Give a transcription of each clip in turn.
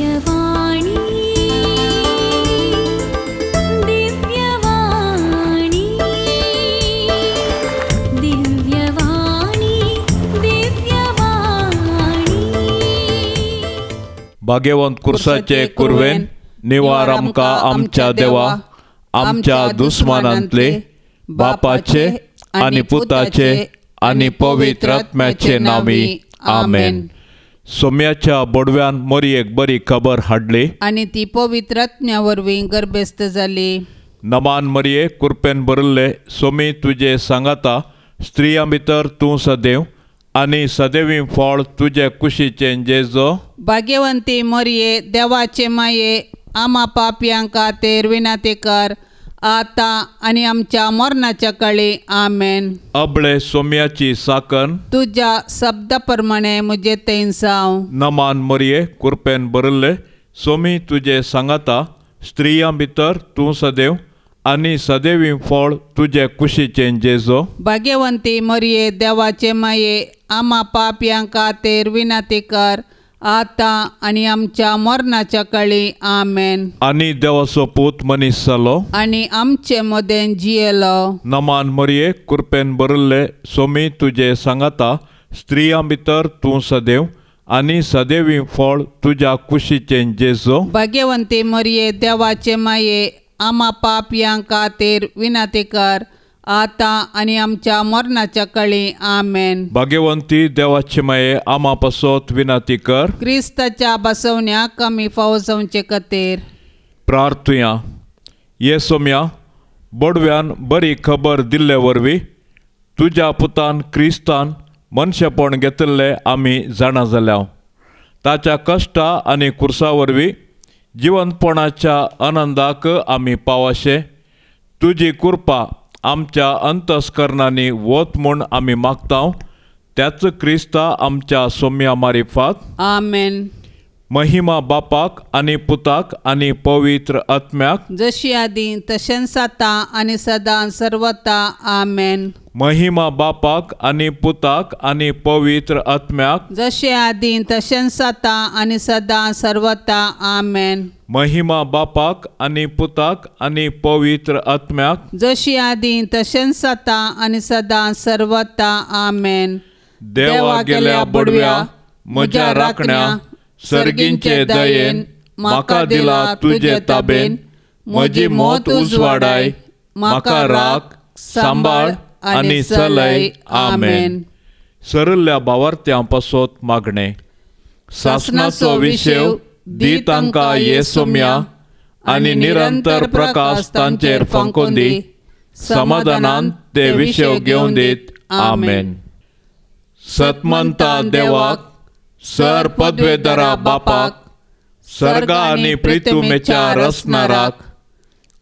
दिव्यवाणी दिव्यवाणी दिव्यवाणी दिव्यवाणी. भाग्यवंत कुर्साचे कुर्वेन निवार आमकां आमच्या देवा आमच्या दुस्मानांतले बापाचे आनी पुताचे आनी पवित्र आत्म्याचे नांवी आमेन. सोम्याच्या बोडव्यान मोरयेक बरी खबर हाडली आनी ती पवित्र आत्म्या वरवीं गर्भस्थ जाली. नमान मरये कुरपेन भरिल्ले सोमी तुजे सांगाता स्त्रियां भितर तूं सदैव आनी सदैवी फळ तुजे कुशीचें जेजो. भाग्यवंती मरये देवाचे माये आमा पापयांक खातीर विनंती कर आतां आनी आमच्या मरणाच्या काळी आमेन. अबळे सोम्याची साकन तुज्या शब्दा प्रमाणे म्हजे थंय जावं. नमान मरये कुरपेन भरिल्ले सोमी तुजे सांगाता स्त्रियां भितर तूं सदैव आनी सदैवी फळ तुजे कुशीचें जेजो. भाग्यवंती मरये देवाचे माये आमा पापयांक खातीर विनंती कर आतां आनी आमच्या मरणाच्या काळी आमेन. आनी देवाचो पूत मनीस जालो आनी आमचे मदें जियेलो. नमान मरये कुरपेन भरिल्ले सोमी तुजे सांगाता स्त्रियां भितर तूं सदैव आनी सदैवी फळ तुज्या कुशीचें जेजो. भाग्यवंती मरये देवाचे माये आमा पापयांक खातीर विनंती कर आतां आनी आमच्या मरणाच्या काळी आमेन. भाग्यवंती देवाचे माये आमा पासत विनंती कर. क्रिस्ताच्या बसवण्याक आमी फावो जावचे खातीर प्रार्थुया. ये सोम्या बोडव्यान बरी खबर दिल्ले वरवीं तुज्या पुतान क्रिस्तान मनशेपण घेतिल्लें आमी जाणा जाल्या. ताच्या कश्टा आनी कुर्सा वरवीं जिवंतपणाच्या आनंदाक आमी पावाशे. तुजी कृपा आमच्या अंतस्करणांनी वत म्हूण आमी मागता त्याच क्रिस्ता आमच्या सोम्या मारिफात आमेन. महिमा बापाक आनी पुताक आनी पवित्र आत्म्याक जशी आदी तशेंच आतां आनी सदां सर्वता आमेन. महिमा बापाक आनी पुताक आनी पवित्र आत्म्याक जशे आदी तशेंच आतां आनी सदां सर्वता आमेन. महिमा बापाक आनी पुताक आनी पवित्र आत्म्याक जशी आदी तशेंच आतां आनी सदां सर्वता आमेन. देवा गेल्या बडव्या म्हज्या राखण्या सर्गींचे दयेन म्हाका दिला तुजे ताबेन म्हजी मौत उजवाडाय म्हाका राख सांबाळ आनी चलय आमेन. सरल्या भावार्थ्यां पासत मागणें. सासणाचो विशेव दी तांकां ये सोम्या आनी निरंतर प्रकाश तांचेर फांकून दी समाधानान ते विशेव घेवन दीत आमेन. सतमंता देवाक सर पदवेदरा बापाक सर्गा आनी प्रितुमेच्या रसनाराक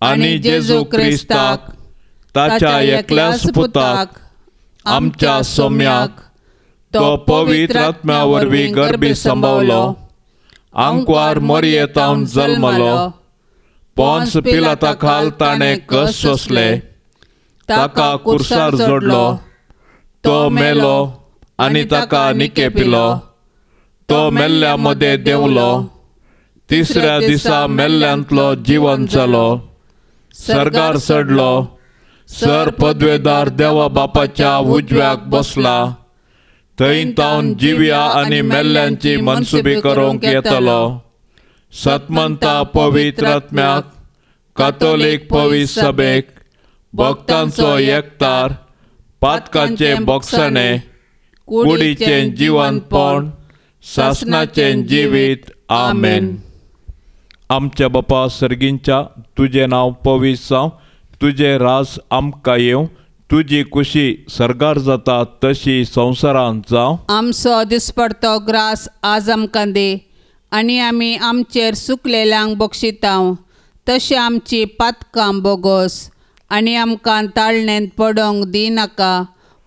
आनी जेजू क्रिस्ताक ताच्या एकल्याच पुताक आमच्या सोम्याक तो पवित्र आत्म्या वरवीं गर्भी संभवलो आंकवार मोरयेतावन जल्मलो पोन्स पिलाता खाल ताणें कस सोंसले ताका कुर्सार जोडलो तो मेलो आनी ताका निके पिलो तो मेल्ल्या मदें देंवलो तिसऱ्या दिसा मेल्ल्यांतलो जिवन जालो सर्गार चडलो सर पदवेदार देवा बापाच्या उजव्याक बसला थंय तावन जिव्या आनी मेल्ल्यांची मनसुबी करूंक येतलो. सतमंता पवित्र आत्म्याक कातोलीक पवित्र सभेक भक्तांचो एकतार पातकाचे बोगसणे कुडीचें जिवनपण सासणाचें जिवीत आमेन. आमच्या बापा सर्गींच्या तुजें नांव पवित्र जावं तुजें राज आमकां येवं तुजी कुशी सर्गार जाता तशी संवसारांत जावं. आमचो दिसपडतो ग्रास आज आमकां दी आनी आमी आमचेर सुकलेल्यांक बक्षितांव तशें आमची पातकां बोगोस आनी आमकां ताळणेंत पडोंक दिनाका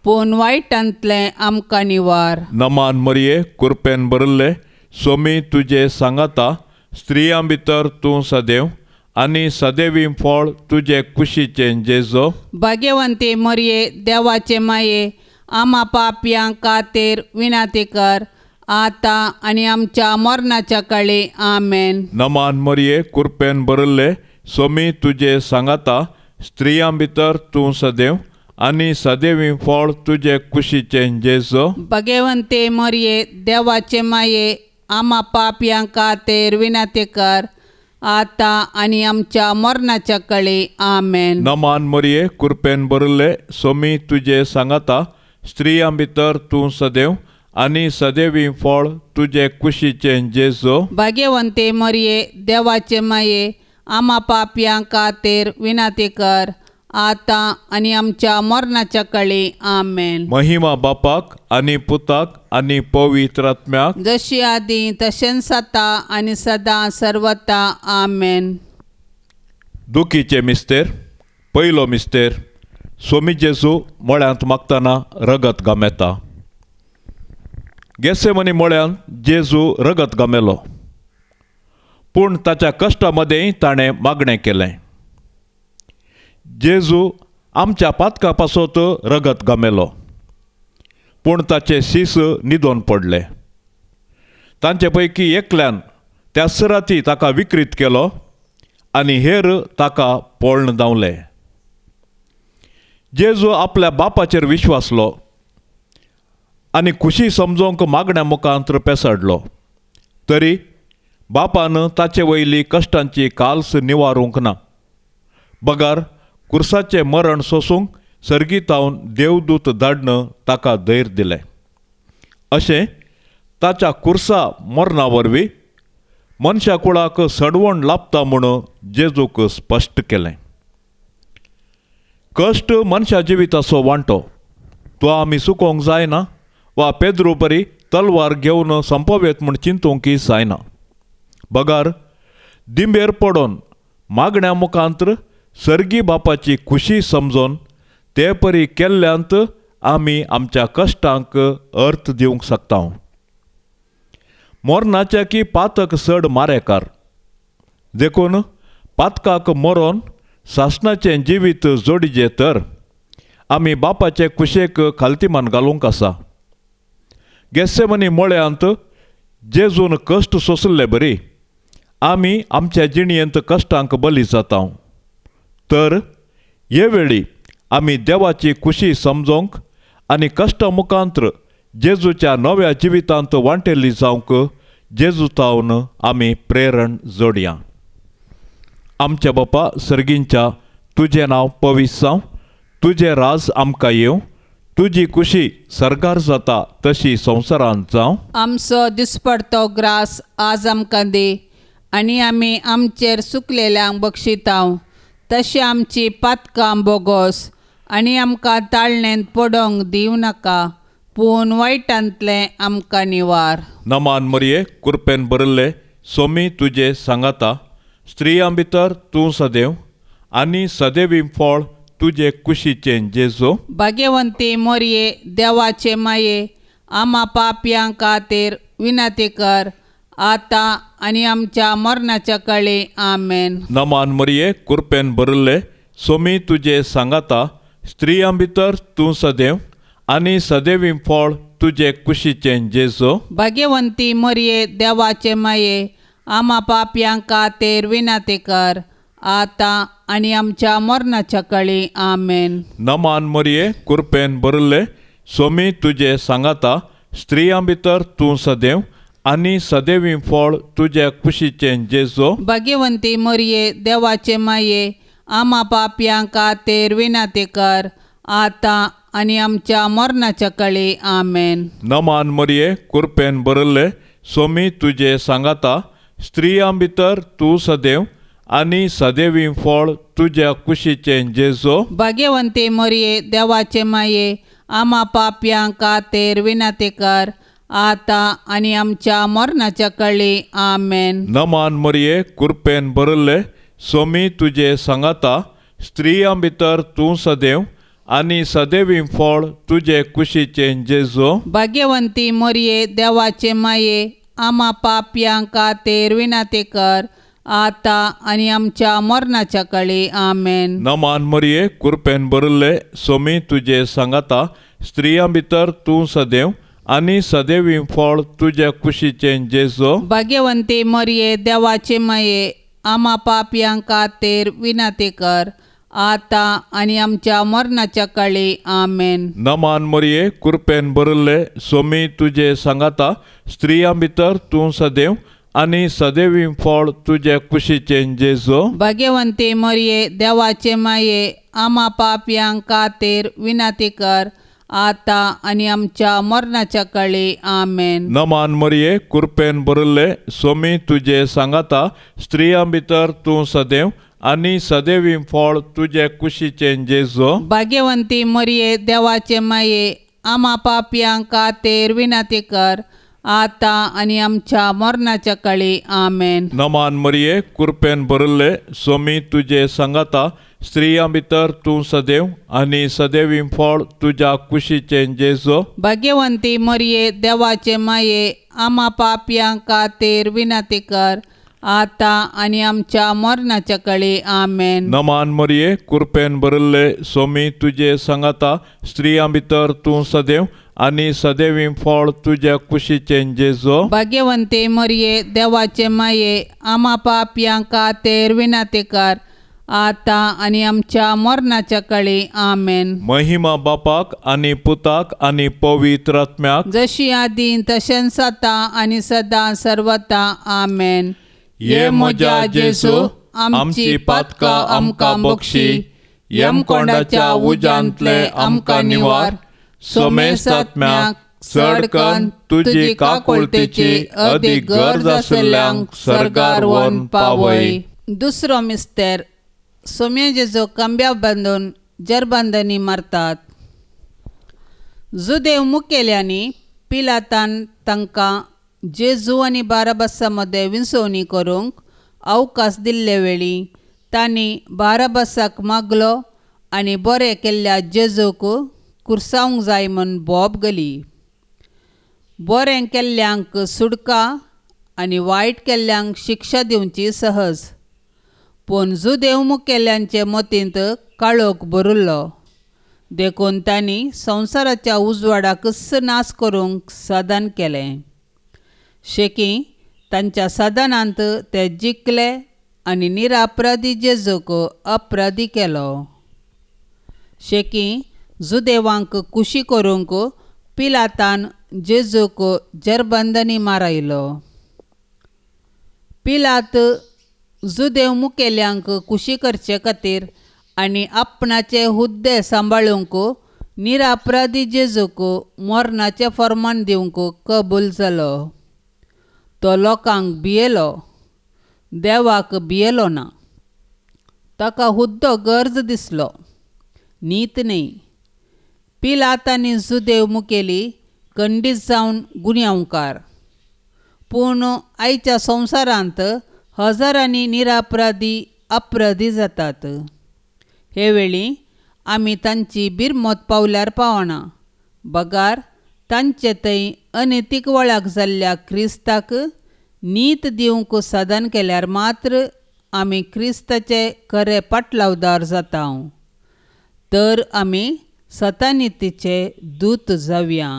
पूण वायटांतलें आमकां निवार. नमान मरये कुरपेन भरिल्ले सोमी तुजे सांगाता स्त्रियां भितर तूं सदैव आनी सदैवी फळ तुजे कुशीचें जेजो. भाग्यवंती मरये देवाचे माये आमा पापयांक खातीर विनंती कर आतां आनी आमच्या मरणाच्या काळी आमेन. नमान मरिये, कुरपेन भरिल्ले, सोमी तुजे सांगाता, स्त्रियां भितर तूं सदैव आनी सदैवी फळ तुजे कुशीचें जेजू. भगवंते मरिये, देवाचे माये, आमा पापयां खातीर विनंती कर, आतां आनी आमच्या मरणाच्या काळी आमेन. नमान मरिये, कुरपेन भरिल्ले, सोमी तुजे सांगाता, स्त्रियां भितर तूं सदैव आनी सदैवी फळ तुजे कुशीचें जेजू. भाग्यवंते मरिये, देवाचे माये, आमा पापयां खातीर विनंती कर, आतां आनी आमच्या मरणाच्या काळी आमेन. महिमा बापाक आनी पुताक आनी पवित्र आत्म्याक, जशी आदी तशेंच आतां आनी सदां सर्वता आमेन. दुखीचे मिस्तेर. पयलो मिस्तेर, सोमी जेजू मळ्यांत मागतना रगत गमेता. गेसेमनी मळ्यांत जेजू रगत गमेलो, पूण ताच्या कश्टा मदें ताणें मागणें केलें. जेजू आमच्या पातका पासत रगत गमेलो, पूण ताचे शीस न्हिदोन पडले. तांचे पैकी एकल्यान त्याच राती ताका विक्रीत केलो आनी हेर ताका पळण धांवले. जेजू आपल्या बापाचेर विश्वासलो आनी खुशी समजोवंक मागण्या मुखांत पेसाडलो, तरी बापान ताचे वयली कश्टांची काल्स निवारूंक ना, बगर कुर्साचें मरण सोसूंक सर्गीतावन देवदूत धाडन ताका धैर्य दिलें. अशें ताच्या कुर्सा मरणा वरवीं मनशा कुळाक सडवण लाभता म्हूण जेजूक स्पश्ट केलें. कश्ट मनशा जिविताचो वांटो, तो आमी चुकोवंक जायना वा पेद्रू परी तलवार घेवन संपवेत म्हूण चिंतूंकय जायना, बगर दिंबेर पडोन मागण्या मुखांत सर्गी बापाची खुशी समजून ते परी केल्ल्यांत आमी आमच्या कश्टांक अर्थ दिवंक शकता. मरणाच्या की पातक चड मारेकार, देखून पातकाक मरोन सासणाचें जिवीत जोडिजे तर आमी बापाचे कुशेक खालतीमान घालूंक आसा. गेसेमनी मळ्यांत जेजून कश्ट सोंसले बरी आमी आमच्या जिणयेंत कश्टांक बली जाता. तर हे वेळी आमी देवाची खुशी समजोवंक आनी कश्टा मुखांत जेजूच्या नव्या जिवितांत वांटेल्ली जावंक जेजू तावन आमी प्रेरण जोडया. आमच्या बापा सर्गींच्या, तुजें नांव पवित्र जावं, तुजें राज आमकां येवं, तुजी खुशी सर्गार जाता तशी संवसारांत जावं. आमचो दिसपडतो ग्रास आज आमकां दी आनी आमी आमचेर सुकलेल्यांक बक्षितांव, तशें आमची पातकां बोगोस आनी आमकां ताळणेंत पडोंक दिवं नाका, पूण वायटांतलें आमकां निवार. नमान मरिये, कुरपेन भरिल्ले, सोमी तुजे सांगाता, स्त्रियां भितर तूं सदैव आनी सदैवी फळ तुजे कुशीचें जेजू. भाग्यवंती मरिये, देवाचे माये, आमा पापयां खातीर विनंती कर, आतां आनी आमच्या मरणाच्या काळी आमेन. नमान मरिये, कुरपेन भरिल्ले, सोमी तुजे सांगाता, स्त्रियां भितर तूं सदैव आनी सदैवी फळ तुजे कुशीचें जेजू. भाग्यवंती मरिये, देवाचे माये, आमा पापयां खातीर विनंती कर, आतां आनी आमच्या मरणाच्या काळी आमेन. नमान मरिये, कुरपेन भरिल्ले, सोमी तुजे सांगाता, स्त्रियां भितर तूं सदैव आनी सदैवी फळ तुज्या कुशीचें जेजू. भाग्यवंती मरिये, देवाचे माये, आमा पापयां खातीर विनंती कर, आतां आनी आमच्या मरणाच्या काळी आमेन. नमान मरिये, कुरपेन भरिल्ले, सोमी तुजे सांगाता, स्त्रियां भितर तूं सदैव आनी सदैवी फळ तुज्या कुशीचें जेजू. भाग्यवंती मरिये, देवाचे माये, आमा पापयां खातीर विनंती कर, आतां आनी आमच्या मरणाच्या काळी आमेन. नमान मरिये, कुरपेन भरिल्ले, सोमी तुजे सांगाता, स्त्रियां भितर तूं सदैव आनी सदैवी फळ तुजे कुशीचें जेजू. भाग्यवंती मरिये, देवाचे माये, आमा पापयां खातीर विनंती कर, आतां आनी आमच्या मरणाच्या काळी आमेन. नमान मरिये, कुरपेन भरिल्ले, सोमी तुजे सांगाता, स्त्रियां भितर तूं सदैव आनी सदैवी फळ तुज्या कुशीचें जेजो. भाग्यवंती मरिये देवाचे माये, आमा पापयां खातीर विनंती कर, आतां आनी आमच्या मरणाच्या काळी. आमेन. नमान मरिये, कृपेन भरिल्ले, सोमी तुजे सांगाता, स्त्रियां भितर तूं सदैव आनी सदैवी फळ तुज्या कुशीचें जेजो. भाग्यवंती मरिये देवाचे माये, आमा पापयां खातीर विनंती कर, आतां आनी आमच्या मरणाच्या काळी. आमेन. नमान मरिये, कृपेन भरिल्ले, सोमी तुजे सांगाता, स्त्रियां भितर तूं सदैव आनी सदैवी फळ तुजे कुशीचें जेजो. भाग्यवंती मरिये देवाचे माये, आमा पापयां खातीर विनंती कर, आतां आनी आमच्या मरणाच्या काळी. आमेन. नमान मरिये, कृपेन भरिल्ले, सोमी तुजे सांगाता, स्त्रियां भितर तूं सदैव आनी सदैवी फळ तुज्या कुशीचें जेजो. भाग्यवंती मरिये देवाचे माये, आमा पापयां खातीर विनंती कर, आतां आनी आमच्या मरणाच्या काळी. आमेन. नमान मरिये, कृपेन भरिल्ले, सोमी तुजे सांगाता, स्त्रियां भितर तूं सदैव आनी सदैवी फळ तुज्या कुशीचें जेजो. भाग्यवंती मरिये देवाचे माये, आमा पापयां खातीर विनंती कर, आतां आनी आमच्या मरणाच्या काळी. आमेन. महिमा बापाक आनी पुताक आनी पवित्र आत्म्याक, जशी आदीं तशेंच आतां आनी सदां सर्वता. आमेन. ये म्हज्या जेजू, आमची पातकां आमकां बक्षी, यमकोंडाच्या उज्यांतले आमकां निवार, सोमेस्तात्म्याक चड कन्न तुजी काकुळतेची अदीक गरज आशिल्ल्यांक सर्गार व्हरून पावय. दुसरो मिस्तेर, सोम्या जेजू खांब्या बांदून जरबांदांनी मारतात. जुदेव मुखेल्यांनी पिलातान तांकां जेजू आनी बाराबासा मदें विंचवणी करूंक अवकाश दिल्ले वेळी तांणी बाराबासाक मागलो आनी बरें केल्ल्या जेजूक कुर्सावंक जाय म्हूण बोब घाली. बरें केल्ल्यांक सुडका आनी वायट केल्ल्यांक शिक्षा दिवची सहज, पूण जुदेव मुखेल्यांचे मतींत काळोख भरिल्लो, देखून तांणी संवसाराच्या उजवाडाकच नाश करूंक साधन केलें. शेकी तांच्या साधनांत ते जिखले आनी निरापराधी जेजूक अपराधी केलो. शेकी जुदेवांक खुशी करूंक पिलातान जेजूक जरबंदांनी मारायलो. पिलात जुदेव मुखेल्यांक खुशी करचे खातीर आनी आपणाचे हुद्दे सांबाळूंक निरापराधी जेजूक मरणाचें फर्मान दिवंक कबूल जालो. तो लोकांक भियेलो, देवाक भियेलो ना. ताका हुद्दो गरज दिसलो, नीत न्हय. पिलात आनी जुदेव मुखेली खंडीत जावन गुन्यांवकार, पूण आयच्या संवसारांत हजारांनी निरापराधी अपराधी जातात. हे वेळी आमी तांची बिरमत पावल्यार पावना, बगार तांचे थंय अनितीक वळख जाल्ल्या क्रिस्ताक नीत दिवंक साधन केल्यार मात्र आमी क्रिस्ताचे खरे पाटलावदार जाता, तर आमी सतानितीचे दूत जावया.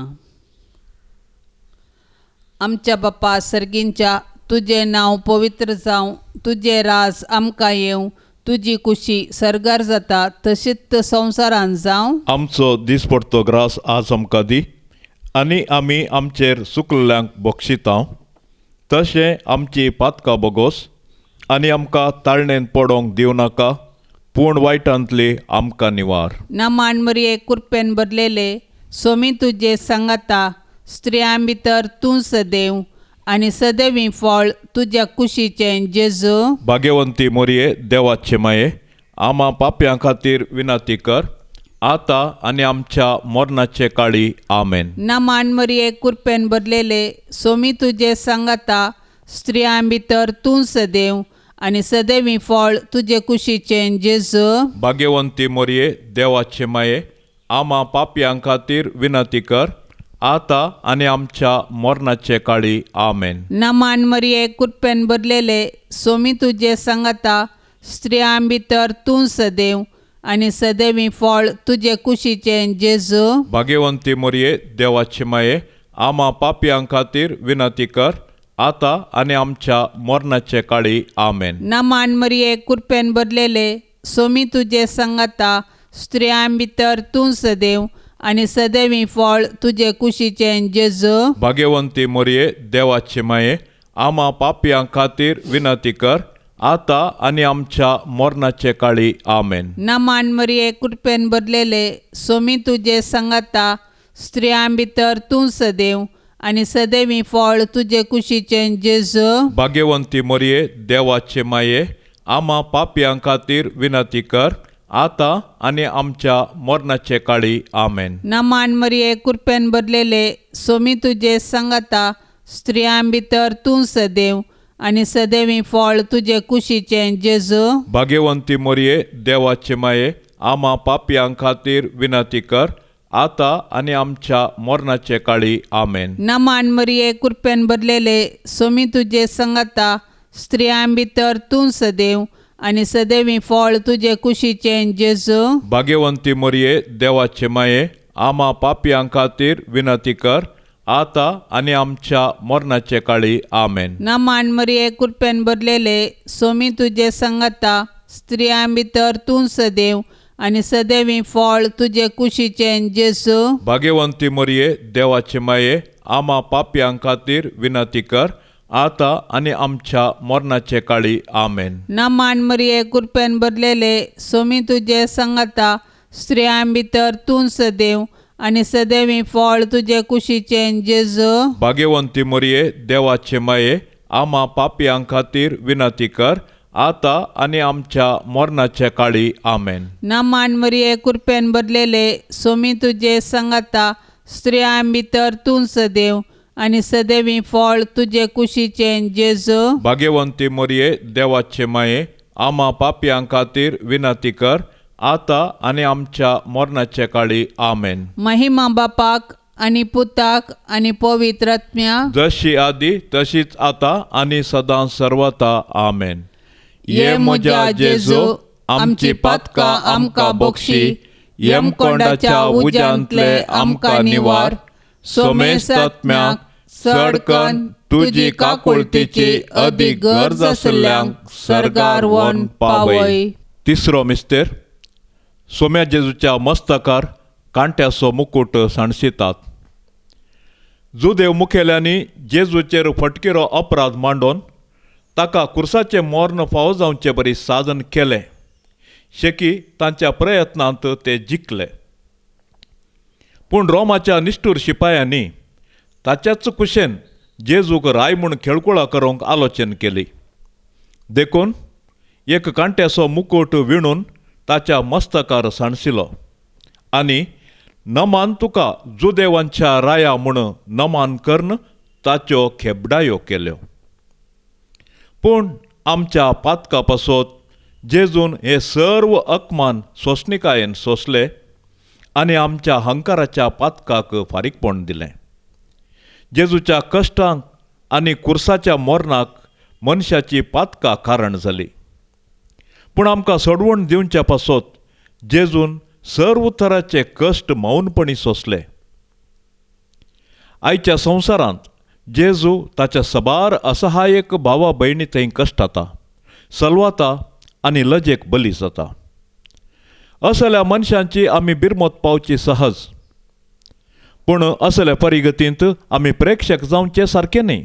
आमच्या बापा सर्गींच्या, तुजें नांव पवित्र जावं, तुजें राज आमकां येवं, तुजी खुशी सर्गार जाता तशीच संवसारांत जावं. आमचो दिसपडतो ग्रास आज आमकां दी, आनी आमी आमचेर चुकल्ल्यांक बक्षिता, तशें आमची पातकां बोगोस, आनी आमकां ताळणेन पडोंक दिवं नाका, पूण वायटांतली आमकां निवार. नमान मरिये, कृपेन भरलेले, सोमी तुजे सांगाता, स्त्रियां भितर तूं सदैव आनी सदैवी फळ तुज्या कुशीचें जेजू. भाग्यवंती मरिये, देवाचे माये, आमा पापयां खातीर विनंती कर, आतां आनी आमच्या मरणाचे काळी. आमेन. नमान मरिये, कृपेन भरलेले, सोमी तुजे सांगाता, स्त्रियां भितर तूं सदैव आनी सदैवी फळ तुजे कुशीचें जेजू. भाग्यवंती मरिये, देवाचे माये, आमा पापयां खातीर विनंती कर, आतां आनी आमच्या मरणाचे काळी. आमेन. नमान मरिये, कृपेन भरलेले, सोमी तुजे सांगाता, स्त्रियां भितर तूं सदैव आनी सदैवी फळ तुजे कुशीचें जेजू. भाग्यवंती मरिये, देवाचे माये, आमा पापयां खातीर विनंती कर आतां आनी आमच्या मरणाचे काळी. आमेन. नमान मरिये, कृपेन भरलेले, सोमी तुजे संगता, स्त्रियां भितर तूं सदैव आनी सदैवी फळ तुजे कुशीचें जेजू. भाग्यवंती मरिये, देवाचे माये, आमा पापयां खातीर विनंती कर आतां आनी आमच्या मरणाचे काळी. आमेन. नमान मरिये, कृपेन भरलेले, सोमी तुजे संगता, स्त्रियां भितर तूं सदैव आनी सदैवी फळ तुजे कुशीचें जेजू. भाग्यवंती मरिये, देवाचे माये, आमा पापयां खातीर विनंती कर आतां आनी आमच्या मरणाचे काळी. आमेन. नमान मरिये, कृपेन भरलेले, सोमी तुजे संगता, स्त्रियां भितर तूं सदैव आनी सदैवी फळ तुजे कुशीचें जेजू. भाग्यवंती मरिये, देवाचे माये, आमा पापयां खातीर विनंती कर आतां आनी आमच्या मरणाचे काळी. आमेन. नमान मरिये, कृपेन भरलेले, सोमी तुजे संगता, स्त्रियां भितर तूं सदैव आनी सदैवी फळ तुजे कुशीचें जेजू. भाग्यवंती मरिये, देवाचे माये, आमा पापयां खातीर विनंती कर आतां आनी आमच्या मरणाचे काळी. आमेन. नमान मरिये, कृपेन भरलेले, सोमी तुजे संगता, स्त्रियां भितर तूं सदैव आनी सदैवी फळ तुजे कुशीचें जेजू. भाग्यवंती मरिये, देवाचे माये, आमा पापयां खातीर विनंती कर आतां आनी आमच्या मरणाचे काळी. आमेन. नमान मरिये, कृपेन भरलेले, सोमी तुजे संगता, स्त्रियां भितर तूं सदैव आनी सदैवी फळ तुजे कुशीचें जेजू. भाग्यवंती मरिये, देवाचे माये, आमा पापयां खातीर विनंती कर आतां आनी आमच्या मरणाचे काळी. आमेन. नमान मरिये, कृपेन भरलेले, सोमी तुजे संगता, स्त्रियां भितर तूं सदैव आनी सदैवी फळ तुजे कुशीचें जेजू. भाग्यवंती मरिये, देवाचे माये, आमा पापयां खातीर विनंती कर आतां आनी आमच्या मरणाचे काळी. आमेन. महिमा बापाक आनी पुताक आनी पवित्र आत्म्याक, जशी आदी तशीच आतां आनी सदां सर्वता. आमेन. ये म्हज्या जेजू, आमची पातकां आमकां बक्षी, यमकोंडाच्या उज्यांतले आमकां निवार, सोमेस्तात्म्याक चड कन्न तुजी काकुळतीची अदीक गरज आशिल्ल्यांक सर्गार व्हरून पावय. तिसरो मिस्तेर. सोम्या जेजूच्या मस्तकार कांट्याचो मुकूट सांडशितात. जुदेव मुखेल्यांनी जेजूचेर फटकिरो अपराध मांडून ताका कुर्साचें मर्ण फावो जावचे बरी साधन केलें. शेकी तांच्या प्रयत्नांत ते जिखले. पूण रोमाच्या निश्ठूर शिपायांनी ताच्याच कुशेन जेजूक राय म्हूण खेळकुळा करूंक आलोचन केली. देखून एक कांट्याचो मुकूट विणून ताच्या मस्तकार सांडशिलो आनी नमान तुका जुदेवांच्या राया म्हूण नमान करून ताच्यो खेबडायो केल्यो. पूण आमच्या पातका पासत जेजून हे सर्व अपमान सोंसणिकायेन सोंसले आनी आमच्या हंकाराच्या पातकाक फारीकपण दिलें. जेजूच्या कश्टांक आनी कुर्साच्या मरणाक मनशाची पातकां कारण जाली. पूण आमकां सोडवण दिवच्या पासत जेजून सर्व तराचे कश्ट मौनपणी सोंसले. आयच्या संवसारांत जेजू ताच्या सबार असहायक भावा भयणी थंय कश्टाता, सलवाता आनी लजेक बली जाता. असल्या मनशांची आमी बिरमत पावची सहज, पूण असल्या परिगतींत आमी प्रेक्षक जावचे सारकें न्ही.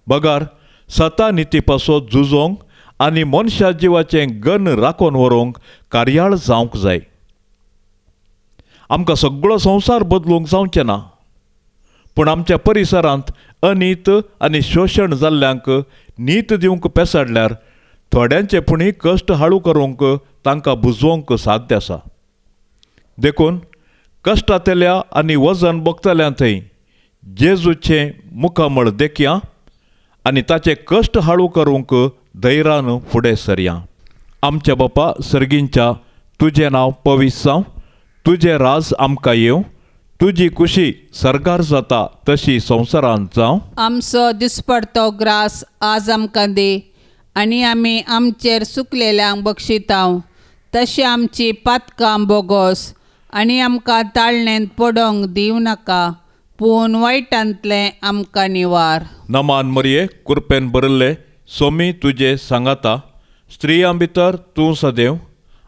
बगार सता निती पासत झुजोंक आनी मनशा जिवाचें गन राखून व्हरूंक कार्याळ जावंक जाय. आमकां सगळो संवसार बदलूंक जावचें ना, पूण आमच्या परिसरांत अनीत आनी शोशण जाल्ल्यांक नीत दिवंक पेसाडल्यार थोड्यांचे पुणी कश्ट हाळू करूंक तांकां बुजोवंक साध्य आसा. देखून कश्टांतल्या आनी वजन भोगतल्या थंय जेजूचें मुखामळ देखया आनी ताचे कश्ट हाळू करूंक धैर्यान फुडें सरया. आमच्या बापा सर्गींच्या, तुजें नांव पवित्र जावं, तुजें राज आमकां येवं, तुजी खुशी सर्गार जाता तशी संवसारांत जावं. आमचो दिसपडतो ग्रास आज आमकां दी आनी आमी आमचेर सुकलेल्यांक बक्षितांव, तशें आमची पातकां बोगोस आनी आमकां ताळणेंत पडोंक दिवं नाका, पूण वायटांतलें आमकां निवार. नमान मरिये, कृपेन भरिल्ले, सोमी तुजे सांगाता, स्त्रियां भितर तूं सदैव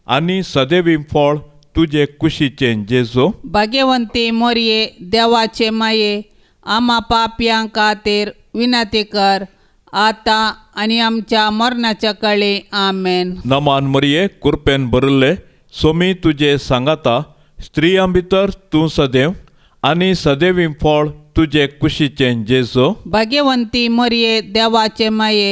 आनी सदैवी फळ तुजे कुशीचें जेजू. भाग्यवंती मोरये, देवाचे माये, आमा पापयां खातीर विनंती कर आतां आनी आमच्या मरणाच्या काळी. आमेन. नमान मरिये, कृपेन भरिल्ले, सोमी तुजे सांगाता, स्त्रियां भितर तूं सदैव आनी सदैवी फळ तुजे कुशीचें जेजू. भाग्यवंती मरिये, देवाचे माये,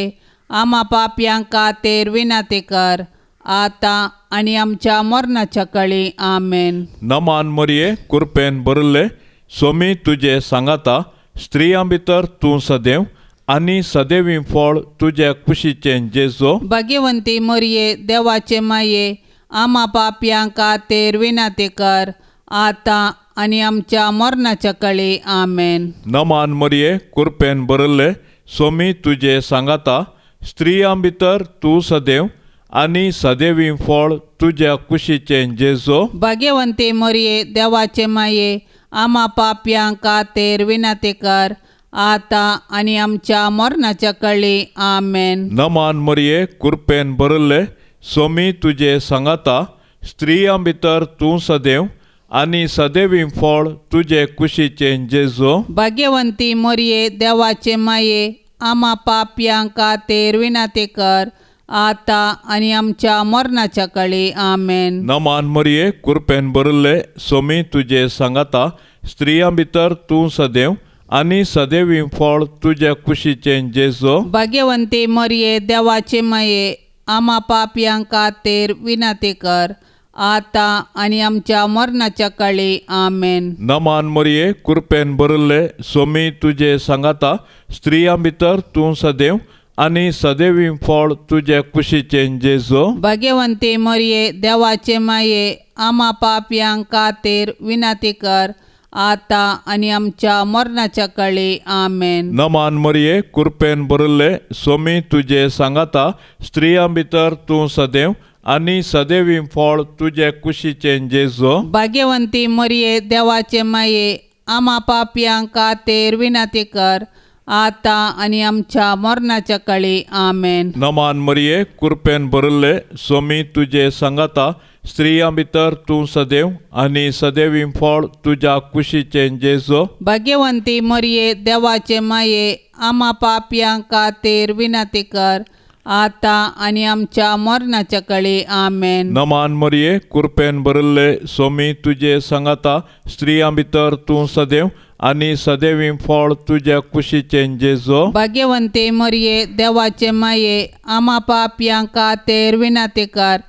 आमा पापयां खातीर विनंती कर आतां आनी आमच्या मरणाच्या काळी. आमेन. नमान मरिये, कृपेन भरिल्ले, सोमी तुजे सांगाता, स्त्रियां भितर तूं सदैव आनी सदैवी फळ तुजे कुशीचें जेजू. भाग्यवंती मरिये, देवाचे माये, आमा पापयां खातीर विनंती कर आतां आनी आमच्या मरणाच्या काळी. आमेन. नमान मरिये, कृपेन भरिल्ले, सोमी तुजे सांगाता, स्त्रियां भितर तूं सदैव आनी सदैवी फळ तुज्या कुशीचें जेजू. भाग्यवंती मरिये, देवाचे माये, आमा पापयां खातीर विनंती कर आतां आनी आमच्या मरणाच्या काळी. आमेन. नमान मरिये, कृपेन भरिल्ले, सोमी तुजे सांगाता, स्त्रियां भितर तूं सदैव आनी सदैवी फळ तुजे कुशीचें जेजू. भाग्यवंती मरिये, देवाचे माये, आमा पापयां खातीर विनंती कर आतां आनी आमच्या मरणाच्या काळी. आमेन. नमान मरिये, कृपेन भरिल्ले, सोमी तुजे सांगाता, स्त्रियां भितर तूं सदैव आनी सदैवी फळ तुज्या कुशीचें जेजू. भाग्यवंती मरिये, देवाचे माये, आमा पापयां खातीर विनंती कर आतां आनी आमच्या मरणाच्या काळी. आमेन. नमान मरिये, कृपेन भरिल्ले, सोमी तुजे सांगाता, स्त्रियां भितर तूं सदैव आनी सदैवी फळ तुजे कुशीचें जेजू. भाग्यवंती मरिये, देवाचे माये, आमा पापयां खातीर विनंती कर आतां आनी आमच्या मरणाच्या काळी. आमेन. नमान मरिये, कृपेन भरिल्ले, सोमी तुजे सांगाता, स्त्रियां भितर तूं सदैव आनी सदैवी फळ तुजे कुशीचें जेजू. भाग्यवंती मरिये, देवाचे माये, आमा पापयां खातीर विनंती कर आतां आनी आमच्या मरणाच्या काळी. आमेन. नमान मरिये, कृपेन भरिल्ले, सोमी तुजे सांगाता, स्त्रियां भितर तूं सदैव आनी सदैवी फळ तुज्या कुशीचें जेजू. भाग्यवंती मरिये, देवाचे माये, आमा पापयां खातीर विनंती कर आतां आनी आमच्या मरणाच्या काळी. आमेन. नमान मरिये, कृपेन भरिल्ले, सोमी तुजे सांगाता, स्त्रियां भितर तूं सदैव आनी सदैवी फळ तुज्या कुशीचें जेजू. भाग्यवंती मरिये, देवाचे माये, आमा पापयां खातीर विनंती कर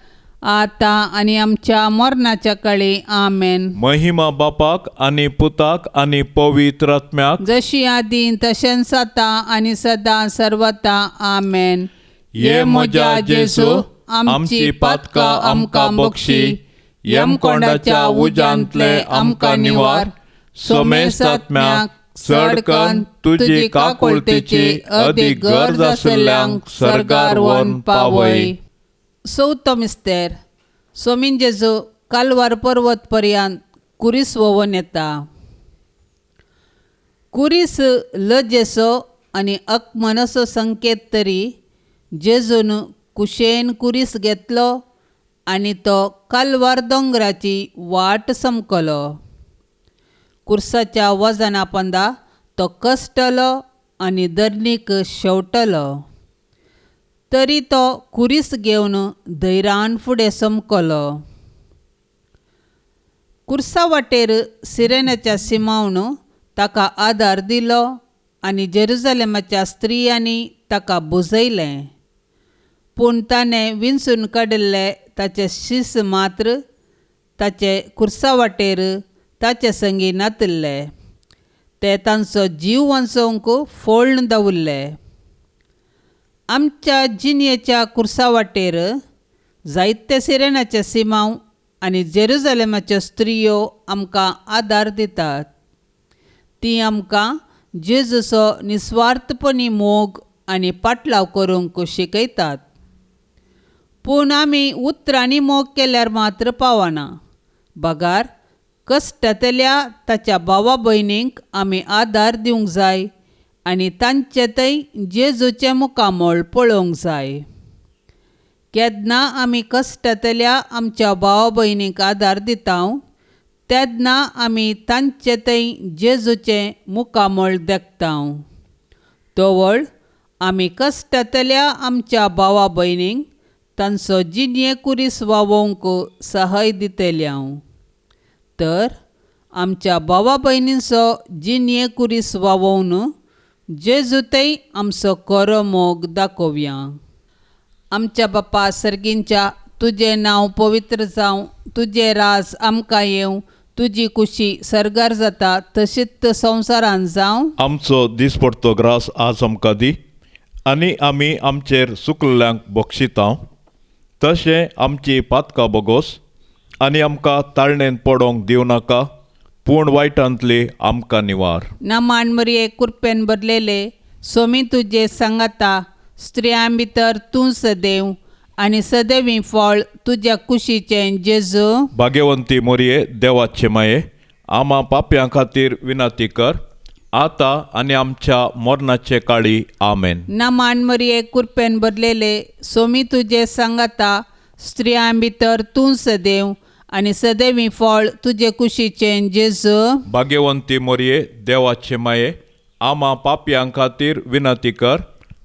आतां आनी आमच्या मरणाच्या काळी. आमेन. महिमा बापाक आनी पुताक आनी पवित्र आत्म्याक, जशी आदीं तशेंच आतां आनी सदां सर्वता. आमेन. ये म्हज्या जेजू, आमची पातकां आमकां बक्षी, यमकोंडाच्या उज्यांतले आमकां निवार, सोमेस्तात्म्याक चड कन्न तुजी काकुळतेची अदीक गरज आशिल्ल्यांक सर्गार व्हरून पावय. चवथो मिस्तेर. सोमीन जेजू कालवार पर्वत पर्यंत कुरीस व्होवन येता. कुरीस लजेचो आनी अकमनाचो संकेत तरी जेजून कुशेन कुरीस घेतलो आनी तो कालवार दोंगराची वाट समकलो. कुर्साच्या वजना पंदा तो कश्टलो आनी धरणीक शेवटलो, तरी तो कुरीस घेवन धैर्यान फुडें समकलो. कुर्सा वाटेर सिरेनाच्या सिमावन ताका आदार दिलो आनी जेरुजलेमाच्या स्त्रियांनी ताका बुजयलें. पूण ताणें विंचून काडिल्ले ताचे शीस मात्र ताचे कुर्सा वाटेर ताचे संगी नातिल्ले, ते तांचो जीव वांचोवंक फोळ्ण दवरले. आमच्या जिणेच्या कुर्सा वाटेर जायते सिरेनाचे सिमांव आनी जेरुजलेमाच्यो स्त्रियो आमकां आदार दितात. ती आमकां जेजूचो निस्वार्थपणी मोग आनी पाटलाव करूंक शिकयतात. पूण आमी उतरांनी मोग केल्यार मात्र पावना, बगार कश्टांतल्या ताच्या भावा भयणींक आमी आदार दिवंक जाय आनी तांचे थंय जेजूचें मुखामळ पळोवंक जाय. केन्ना आमी कश्टांतल्या आमच्या भावा भयणींक आदार दिता तेन्ना आमी तांचे थंय जेजूचें मुखामळ देखता. तवळ आमी कश्टांतल्या आमच्या भावा भयणींक तांचो जिणये कुरीस वावोवंक सहाय दितले. तर आमच्या भावा भयणींचो जिणये कुरीस वावोवन जेजू थंय आमचो खरो मोग दाखोवया. आमच्या बापा सर्गींच्या, तुजें नांव पवित्र जावं, तुजें राज आमकां येवं, तुजी कुशी सर्गार जाता तशीच संवसारान जावं. आमचो दिसपडतो ग्रास आज आमकां दी आनी आमी आमचेर सुकल्ल्यांक बक्षिता तशें आमची पातकां बोगोस आनी आमकां ताळणेन पडोंक दिवं नाका, पूण वायटांतली आमकां निवार. नमान मरिये, कुरपेन भरलेले, सोमी तुजे सांगाता, स्त्रियां भितर तूं सदैव आनी सदैवी फळ तुज्या कुशीचें जेजू. भाग्यवंती मोरये, देवाचे माये, आमा पापयां खातीर विनंती कर आतां आनी आमच्या मरणाचे काळी. आमेन. नमान मरिये, कुरपेन भरलेले, सोमी तुजे सांगाता, स्त्रियां भितर तूं सदैव आनी सदैवी फळ तुजे कुशीचें जेजू. भाग्यवंती मोरये, देवाचे माये, आमा पापयां खातीर विनंती कर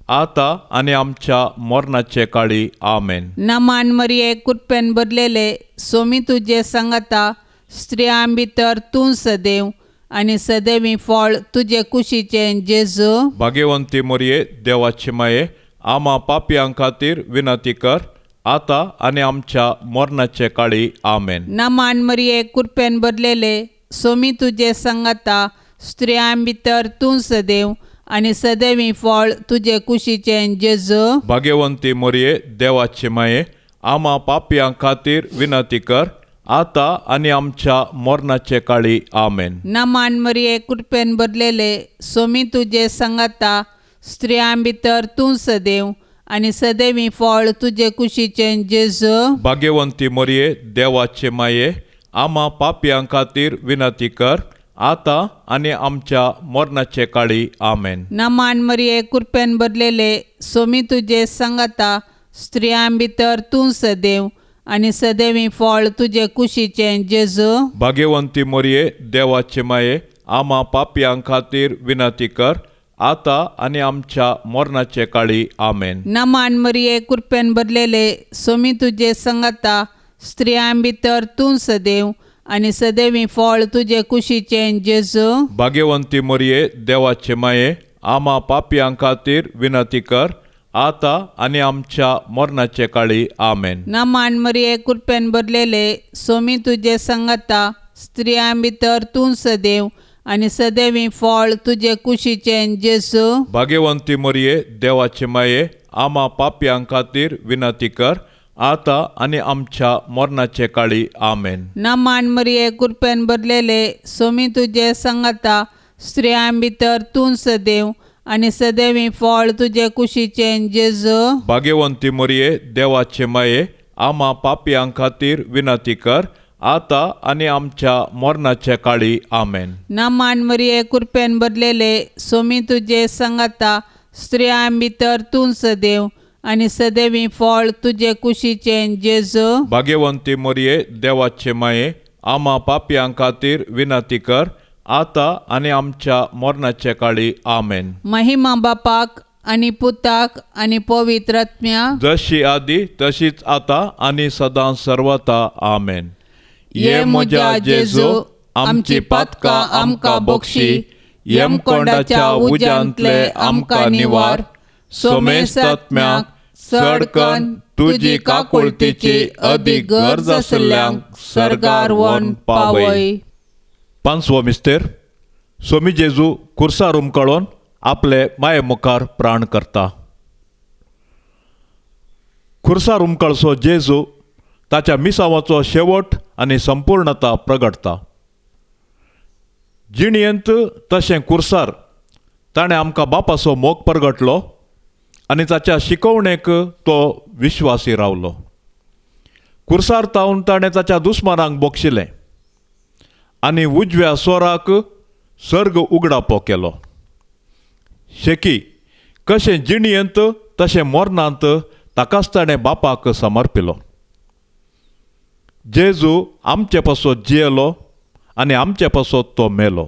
आतां आनी आमच्या मरणाचे काळी. आमेन. नमान मरिये, कुरपेन भरलेले, सोमी तुजे सांगाता, स्त्रियां भितर तूं सदैव आनी सदैवी फळ तुजे कुशीचें जेजू. भाग्यवंती मोरये, देवाचे माये, आमा पापयां खातीर विनंती कर आतां आनी आमच्या मरणाचे काळी. आमेन. नमान मरिये, कुरपेन भरलेले, सोमी तुजे सांगाता, स्त्रियां भितर तूं सदैव आनी सदैवी फळ तुजे कुशीचें जेजू. भाग्यवंती मोरये, देवाचे माये, आमा पापयां खातीर विनंती कर आतां आनी आमच्या मरणाचे काळी. आमेन. नमान मरिये, कुरपेन भरलेले, सोमी तुजे सांगाता, स्त्रियां भितर तूं सदैव आनी सदैवी फळ तुजे कुशीचें जेजू. भाग्यवंती मोरये, देवाचे माये, आमा पापयां खातीर विनंती कर आतां आनी आमच्या मरणाचे काळी. आमेन. नमान मरिये, कुरपेन भरलेले, सोमी तुजे सांगाता, स्त्रियां भितर तूं सदैव आनी सदैवी फळ तुजे कुशीचें जेजू. भाग्यवंती मोरये, देवाचे माये, आमा पापयां खातीर विनंती कर आतां आनी आमच्या मरणाचे काळी. आमेन. नमान मरिये, कुरपेन भरलेले, सोमी तुजे सांगाता, स्त्रियां भितर तूं सदैव आनी सदैवी फळ तुजे कुशीचें जेजू. भाग्यवंती मोरये, देवाचे माये, आमा पापयां खातीर विनंती कर आतां आनी आमच्या मरणाचे काळी. आमेन. नमान मरिये, कुरपेन भरलेले, सोमी तुजे सांगाता, स्त्रियां भितर तूं सदैव आनी सदैवी फळ तुजे कुशीचें जेजू. भाग्यवंती मोरये, देवाचे माये, आमा पापयां खातीर विनंती कर आतां आनी आमच्या मरणाचे काळी. आमेन. नमान मरिये, कुरपेन भरलेले, सोमी तुजे सांगाता, स्त्रियां भितर तूं सदैव आनी सदैवी फळ तुजे कुशीचें जेजू. भाग्यवंती मोरये, देवाचे माये, आमा पापयां खातीर विनंती कर आतां आनी आमच्या मरणाचे काळी. आमेन. नमान मरिये, कुरपेन भरलेले, सोमी तुजे सांगाता, स्त्रियां भितर तूं सदैव आनी सदैवी फळ तुजे कुशीचें जेजू. भाग्यवंती मोरये, देवाचे माये, आमा पापयां खातीर विनंती कर आतां आनी आमच्या मरणाचे काळी. आमेन. महिमा बापाक आनी पुताक आनी पवित्र आत्म्या, जशी आदी तशीच आतां आनी सदां सर्वता. आमेन. ये म्हज्या जेजू, आमची पातकां आमकां बक्षी, यमकोंडाच्या उज्यांतले आमकां निवार, सोमेस्तात्म्याक चडकन तुजी काकुळतीची अदीक गरज आशिल्ल्यांक सर्गार व्हरून पावय. पांचवो मिस्तेर. सोमी जेजू कुर्सार उमकळोन आपले माये मुखार प्राण करता. खुर्सार उमकळसो जेजू ताच्या मिसावाचो शेवट आनी संपूर्णता प्रगटता. जिणयेंत तशें कुर्सार ताणें आमकां बापाचो मोग परगटलो आनी ताच्या शिकवणेक तो विश्वासी रावलो. कुर्सार तावन ताणें ताच्या दुस्मानांक बोगशिलें. आनी उजव्या स्वराक सर्ग उगडापो केलो. शेकी कशें जिणयेंत तशें मरणांत ताकाच ताणें बापाक समर्पिलो. जेजू आमचे पासत जियेलो आनी आमचे पासत तो मेलो.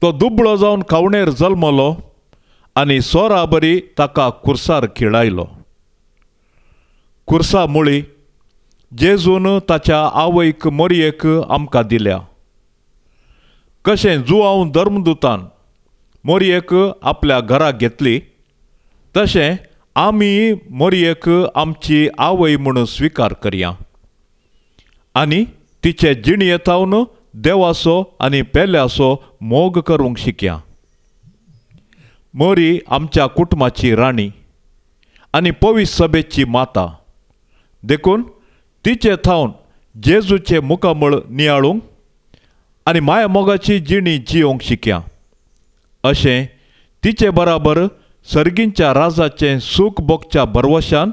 तो दुबळो जावन खावणेर जल्मलो आनी सोरा बरी ताका कुर्सार खिळायलो. कुर्सा मुळी जेजून ताच्या आवयक मोरयेक आमकां दिल्या. कशें जुआंव धर्मदूतान मोरयेक आपल्या घराक घेतली तशें आमी मोरयेक आमची आवय म्हूण स्विकार करया आनी तिचे जिणये थावन देवाचो आनी पेल्याचो मोग करूंक शिकया. मोरी आमच्या कुटुंबाची राणी आनी पवित्र सभेची माता, देखून तिचे थावन जेजूचे मुखामळ नियाळूंक आनी माया मोगाची जिणी जियोंक शिकया. अशें तिचे बराबर सर्गींच्या राजाचें सूख भोगच्या भरवशान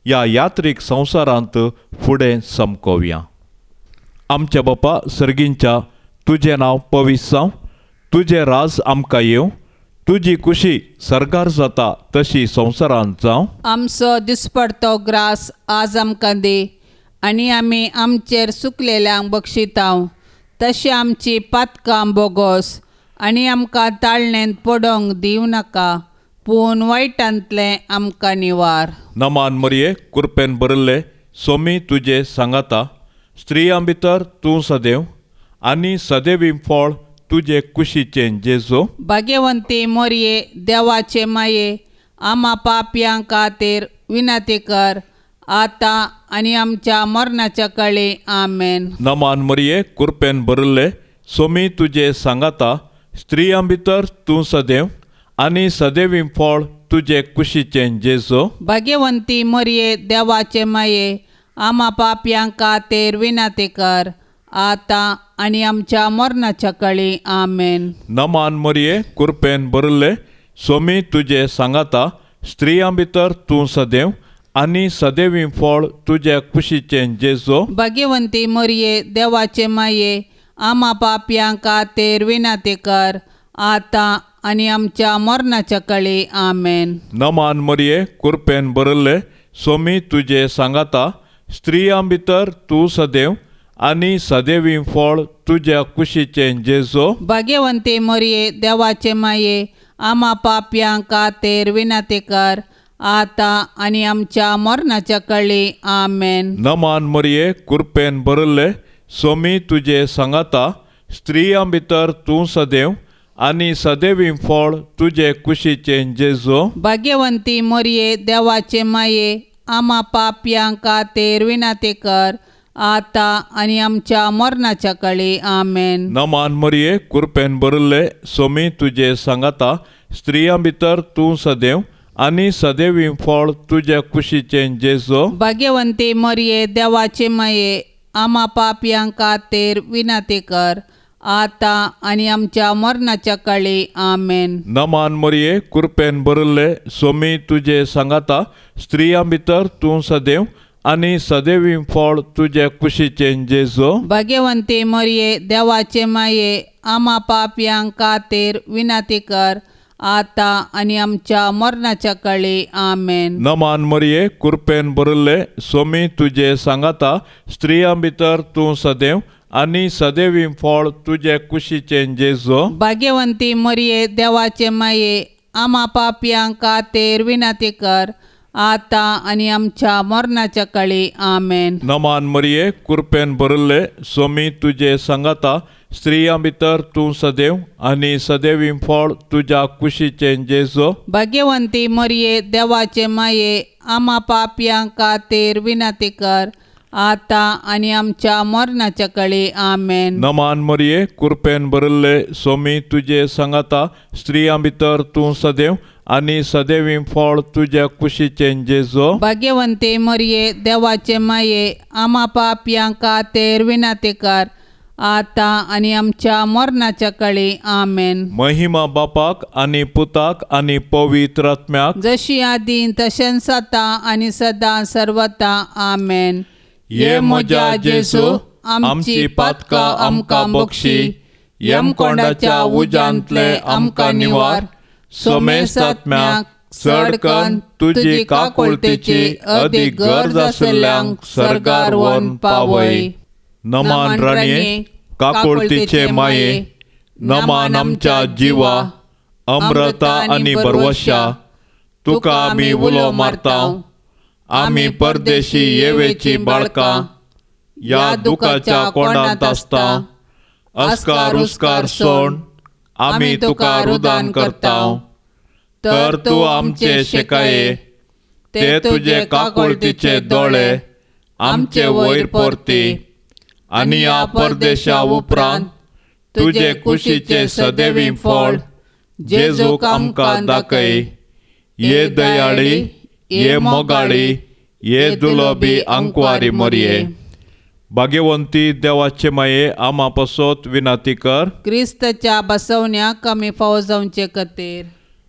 ह्या यात्रीक संवसारांत फुडें समकोवया. आमच्या बापा सर्गींच्या, तुजें नांव पवित्र जावं, तुजें राज आमकां येवं, तुजी कुशी सर्गार जाता तशी संवसारांत जावं. आमचो दिसपडतो ग्रास आज आमकां दी आनी आमी आमचेर सुकलेल्यांक बक्षितांव तशें आमची पातकां बोगोस आनी आमकां ताळणेंत पडोंक दिवं नाका पूण वायटांतलें आमकां निवार. नमान मरये, कुरपेन भरिल्ले सोमी तुजे सांगाता, स्त्रियां भितर तूं सदैव आनी सदैवी फळ तुजे कुशीचें जेजू. भाग्यवंती मोरये, देवाचे माये, आमा पापयां खातीर विनंती कर आतां आनी आमच्या मरणाच्या काळी. आमेन. नमान मरये, कुरपेन भरिल्ले सोमी तुजे सांगाता, स्त्रियां भितर तूं सदैव आनी सदैवी फळ तुजे कुशीचें जेजू. भाग्यवंती मरये, देवाचे माये, आमा पापयां खातीर विनंती कर आतां आनी आमच्या मरणाच्या काळी. आमेन. नमान मरये, कुरपेन भरिल्ले सोमी तुजे सांगाता, स्त्रियां भितर तूं सदैव आनी सदैवी फळ तुजे कुशीचें जेजू. भाग्यवंती मरये, देवाचे माये, आमा पापयां खातीर विनंती कर आतां आनी आमच्या मरणाच्या काळी. आमेन. नमान मरये, कुरपेन भरिल्ले सोमी तुजे सांगाता, स्त्रियां भितर तूं सदैव आनी सदैवी फळ तुज्या कुशीचें जेजू. भाग्यवंती मरये, देवाचे माये, आमा पापयां खातीर विनंती कर आतां आनी आमच्या मरणाच्या काळी. आमेन. नमान मरये, कुरपेन भरिल्ले सोमी तुजे सांगाता, स्त्रियां भितर तूं सदैव आनी सदैवी फळ तुजे कुशीचें जेजू. भाग्यवंती मरये, देवाचे माये, आमा पापयां खातीर विनंती कर आतां आनी आमच्या मरणाच्या काळी. आमेन. नमान मरये, कुरपेन भरिल्ले सोमी तुजे सांगाता, स्त्रियां भितर तूं सदैव आनी सदैवी फळ तुज्या कुशीचें जेजू. भाग्यवंती मरये, देवाचे माये, आमा पापयां खातीर विनंती कर आतां आनी आमच्या मरणाच्या काळी. आमेन. नमान मरये, कुरपेन भरिल्ले सोमी तुजे सांगाता, स्त्रियां भितर तूं सदैव आनी सदैवी फळ तुजे कुशीचें जेजू. भाग्यवंती मरये, देवाचे माये, आमा पापयां खातीर विनंती कर आतां आनी आमच्या मरणाच्या काळी. आमेन. नमान मरये, कुरपेन भरिल्ले सोमी तुजे सांगाता, स्त्रियां भितर तूं सदैव आनी सदैवी फळ तुजे कुशीचें जेजू. भाग्यवंती मरये, देवाचे माये, आमा पापयां खातीर विनंती कर आतां आनी आमच्या मरणाच्या काळी. आमेन. नमान मरये, कुरपेन भरिल्ले सोमी तुजे सांगाता, स्त्रियां भितर तूं सदैव आनी सदैवी फळ तुज्या कुशीचें जेजू. भाग्यवंती मरये, देवाचे माये, आमा पापयां खातीर विनंती कर आतां आनी आमच्या मरणाच्या काळी. आमेन. नमान मरये, कुरपेन भरिल्ले सोमी तुजे सांगाता, स्त्रियां भितर तूं सदैव आनी सदैवी फळ तुज्या कुशीचें जेजू. भाग्यवंती मरये, देवाचे माये, आमा पापयां खातीर विनंती कर आतां आनी आमच्या मरणाच्या काळी. आमेन. महिमा बापाक आनी पुताक आनी पवित्र आत्म्याक, जशी आदीं तशेंच आतां आनी सदां सर्वता. आमेन. ये म्हज्या जेजू, आमची पातकां आमकां बक्षी, यमकोंडाच्या उज्यांतले आमकां निवार, सोमेसात्म्याक चडकन तुजी काकुळतेची अदीक गरज आशिल्ल्यांक सर्गार व्हरून पावय. नमान राणये, काकुळतीचे माये, नमान आमच्या जिवा, अमृता आनी बरवशा, तुका आमी उलो मारता. आमी परदेशी येवेची बाळकां, ह्या दुखाच्या कोंडांत आसता. अस्कार उस्कार सोण आमी तुका रुदान करता. तर तूं आमचे शेकाये, ते तुजे काकुळतीचे दोळे आमचे वयर परती, आनी ह्या परदेशा उपरांत तुजे कुशीचे सदैवी फळ जेजूक आमकां दाखय. ये दयाळी, ये मोगाळी, ये दुलोबी आंकवारी मोरये. भाग्यवंती देवाचे माये, आमा पासत विनंती कर. क्रिस्ताच्या बसवण्याक आमी फावो जावचे खातीर.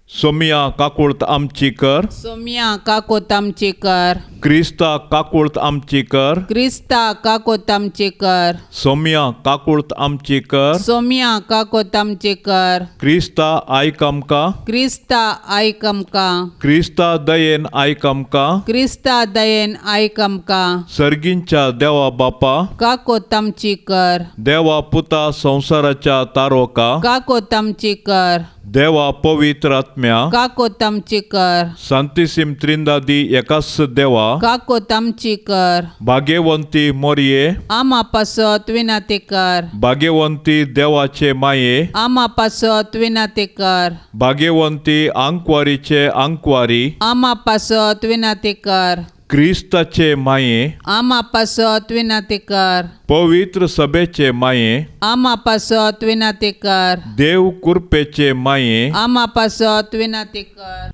सोमिया काकुळत आमची कर. सोमिया काकोत आमची कर. क्रिस्ता काकुळत आमची कर. क्रिस्ता काकोत आमची कर. सोमिया काकुळत आमची कर. सोमिया काकोत आमची कर. क्रिस्ता आयक आमकां. क्रिस्ता आयक आमकां. क्रिस्ता दयेन आयक आमकां. क्रिस्ता दयेन आयक आमकां. सर्गींच्या देवा बापा, काकोत आमची कर. देवा पुता संवसाराच्या तारोका, काकोत आमची कर. देवा पवित्र आत्म्या, काकोत आमची कर. सांतिसीम त्रिंदादी एकाच देवा, काकोत आमची कर. भाग्यवंती मोरये, आमा पासत विनंती कर. भाग्यवंती देवाचे माये, आमा पासत विनंती कर. भाग्यवंती आंकवारीचे आंकवारी, आमा पासत विनंती कर. क्रिस्ताचे माये, आमा पासत विनंती कर. पवित्र सभेचे माये, आमा पासत विनंती कर. देव कृपेचे माये, आमा पासत विनंती कर.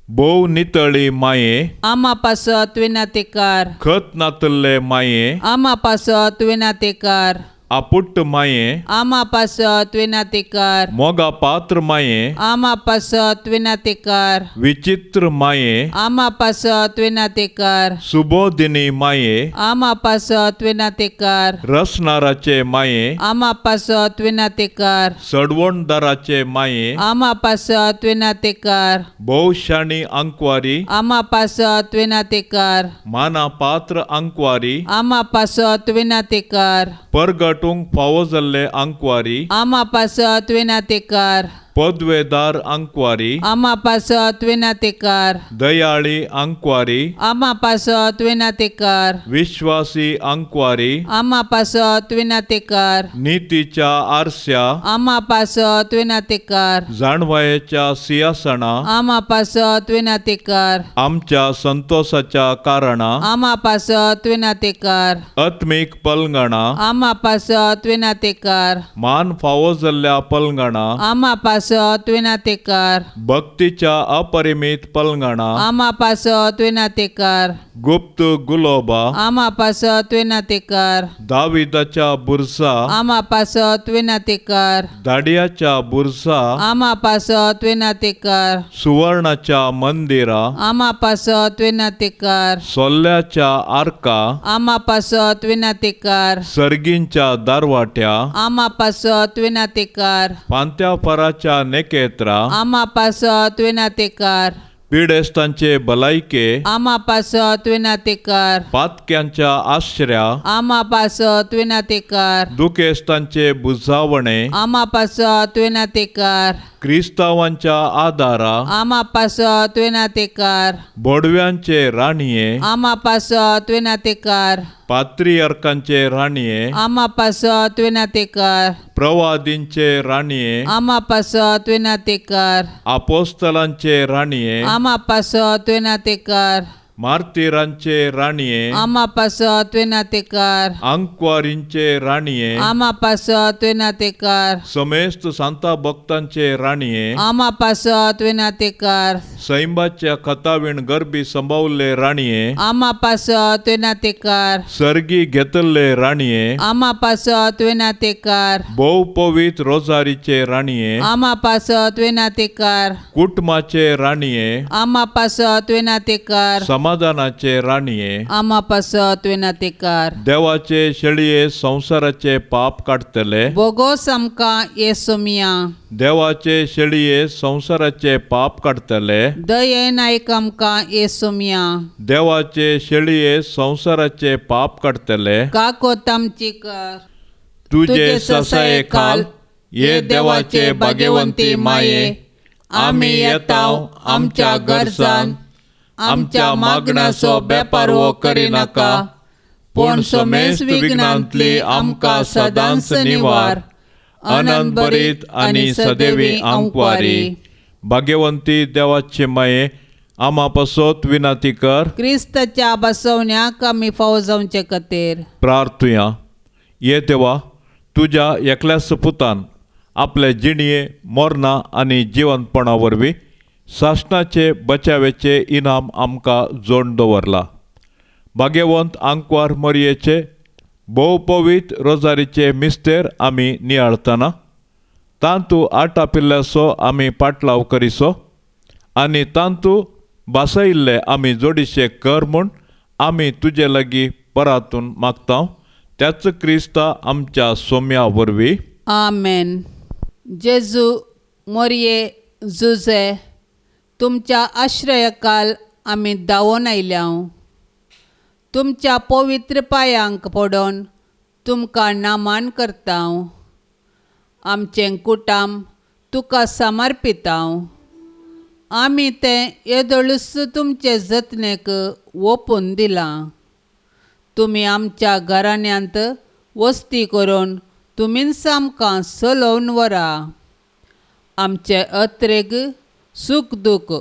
भोव नितळी माये, आमा पासत विनंती कर. खत नातल्ले माये, आमा पासत विनंती कर. आपुट्ट माये, आमा पासत विनंती कर. मोगा पात्र माये, आमा पासत विनंती कर. विचित्र माये, आमा पासत विनंती कर. सुबोधिनी माये, आमा पासत विनंती कर. रसनाराचे माये, आमा पासत विनंती कर. सडवणदाराचे माये, आमा पासत विनंती कर. भोवशाणी आंकवारी, आमा पासत विनंती कर. माना पात्र आंकवारी, आमा पासत विनंती कर. परगटूंक फावो जाल्ले आंकवारी, आमा पासत विनंती कर. पदवेदार आंकवारी, आमा पासत विनंती कर. दयाळी आंकवारी, आमा पासत विनंती कर. विश्वासी आंकवारी, आमा पासत विनंती कर. नितीच्या आरस्या, आमा पासत विनंती कर. जाणवायेच्या सिंहासना, आमा पासत विनंती कर. आमच्या संतोषाच्या कारणा, आमा पासत विनंती कर. आत्मीक पलंगणा, आमा पासत विनंती कर. मान फावो जाल्ल्या पलंगणा, आमा पासत विनंती कर. भक्तीच्या अपरिमित पलंगणा, आमा पासत विनंती कर. गुप्त गुलोबा, आमा पासत विनंती कर. दाविदाच्या बुरसा, आमा पासत विनंती कर. दाडियाच्या बुरसा, आमा पासत विनंती कर. सुवर्णाच्या मंदिरा, आमा पासत विनंती कर. सोल्ल्याच्या आर्का, आमा पासत विनंती कर. सर्गींच्या दारवाट्या, आमा पासत विनंती कर. पांत्या फराच्या नेकेत्रा, आमा पासत विनंती कर. पिडेस्तांचे भलायके, आमा पासत विनंती कर. पातक्यांच्या आश्र्या, आमा पासत विनंती कर. दुखेस्तांचे बुजावणे, आमा पासत विनंती कर. क्रिस्तावांच्या आदारा, आमा पासत विनंती कर. बोडव्यांचे राणये, आमा पासत विनंती कर. पात्रियर्कांचे राणये, आमा पासत विनंती कर. प्रवादींचे राणये, आमा पासत विनंती कर. आपोस्तलांचे राणये, आमा पासत विनंती कर. मार्तीरांचे राणये, आमा पासत विनंती कर. आंकवारींचे राणये, आमा पासत विनंती कर. समेस्त सांता भक्तांचे राणये, आमा पासत विनंती कर. सैंबाच्या खतावीण गरबी संभावल्ले राणये, आमा पासत विनंती कर. सर्गी घेतल्ले राणये, आमा पासत विनंती कर. भोव पवित्र रोजारीचे राणये, आमा पासत विनंती कर. कुटुंबाचे राणये, आमा पासत विनंती कर. समाधानाचे राणये, आमा पासत विनंतीकार। देवाचे शेळये संवसाराचे पाप काडटले, बोगोस आमकां येसुमिया। देवाचे शेळये संवसाराचे पाप काडटले, दयेन आयक आमकां येसुमिया। देवाचे शेळये संवसाराचे पाप काडटले, काकोत आमची कर। तुजे ससाये खाल ये देवाचे भाग्यवंती माये, आमी येताव आमच्या गरजान, आमच्या मागण्याचो बेपारवो करिनाका, पूण समेस्त विघ्नांतली आमकां सदांच निवार। आनंद भरीत आनी सदैवी आंकवारी। भाग्यवंती देवाचे माये, आमा पासत विनंती कर। क्रिस्ताच्या बसवण्याक आमी फावो जावचे खातीर प्रार्थुया। ये देवा, तुज्या एकल्याच पुतान आपले जिणये मरणां आनी जिवंतपणा वरवीं सासणाचे बचावेचे इनाम आमकां जोड दवरला। भाग्यवंत आंकवार मरयेचे भोवपवीत रोजारीचे मिस्तेर आमी नियाळतना तांतू आटापिल्ल्याचो आमी पाटलाव करिसो आनी तांतू बासयिल्ले आमी जोडीशे कर म्हूण आमी तुजे लागीं परातून मागता, त्याच क्रिस्ता आमच्या सोम्या वरवीं। आमेन। जेजू मोरये जुजे, तुमच्या आश्रयकाल आमी धांवोन आयल्या, तुमच्या पवित्र पांयांक पडोन तुमकां नामान करता। आमचें कुटाम तुका समर्पिता, आमी तें येदोळूच तुमचे जतनेक ओपून दिलां। तुमी आमच्या घराण्यांत वस्ती करून तुमीच आमकां चलोवन व्हरा। आमचे अत्रेग सूख दूख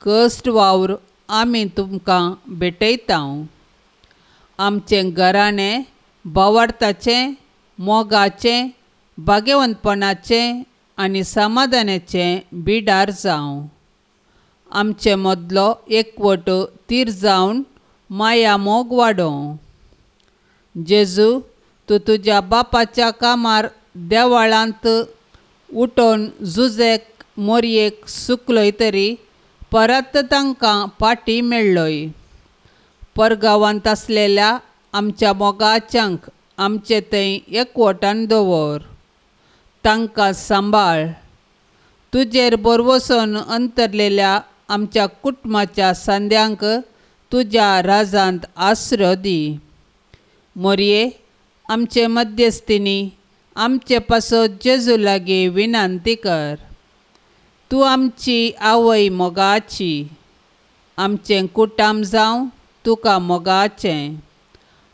कश्ट वावर आमी तुमकां भेटयता। आमचें घराणें भावार्थाचें, मोगाचें, भाग्यवंतपणाचें आनी समाधानाचें बिडार जावं। आमचे मदलो एकवट तीर जावन माया मोग वाडोवं। जेजू, तूं तुज्या बापाच्या कामार देवाळांत उठोवन जुजेक मोरयेक सुकलोय तरी परत तांकां पाटी मेळ्ळोय। परगांवांत आसलेल्या आमच्या मोगाच्यांक आमचे थंय एकवटान दवर, तांकां सांबाळ। तुजेर बरवसून अंतरलेल्या आमच्या कुटुंबाच्या सांद्यांक तुज्या राजांत आसरो दी। मोरये, आमचे मध्यस्थीनी आमचे पासत जेजू लागीं विनंती कर। तूं आमची आवय मोगाची, आमचें कुटाम जावं तुका मोगाचें।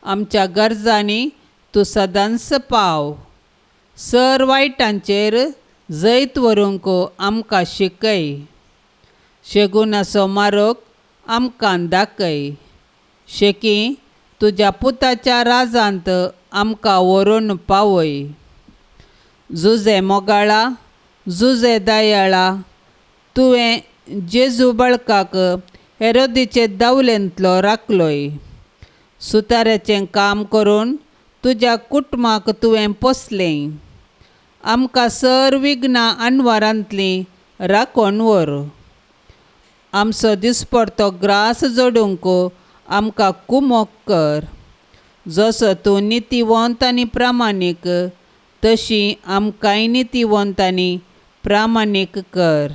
आमच्या गरजांनी तूं सदांच पाव। सर वायटांचेर जैत व्हरूंक आमकां शिकय। शेगुणाचो मार्ग आमकां दाखय। शेकी तुज्या पुताच्या राजांत आमकां व्हरून पावय। जुजे मोगाळा, जुजे दयाळा, तुवें जेजू बाळकाक हेरोदीचे दावलेंतलो राखलोय। सुताऱ्याचें काम करून तुज्या कुटुंबाक तुवें पोसलें। आमकां सर विघ्नां अनवारांतलीं राखून व्हर। आमचो दिसपडतो ग्रास जोडूंक आमकां कुमोक कर। जसो तूं नितीवंत आनी प्रामाणीक, तशी आमकांय नितीवंत आनी प्रामाणीक कर।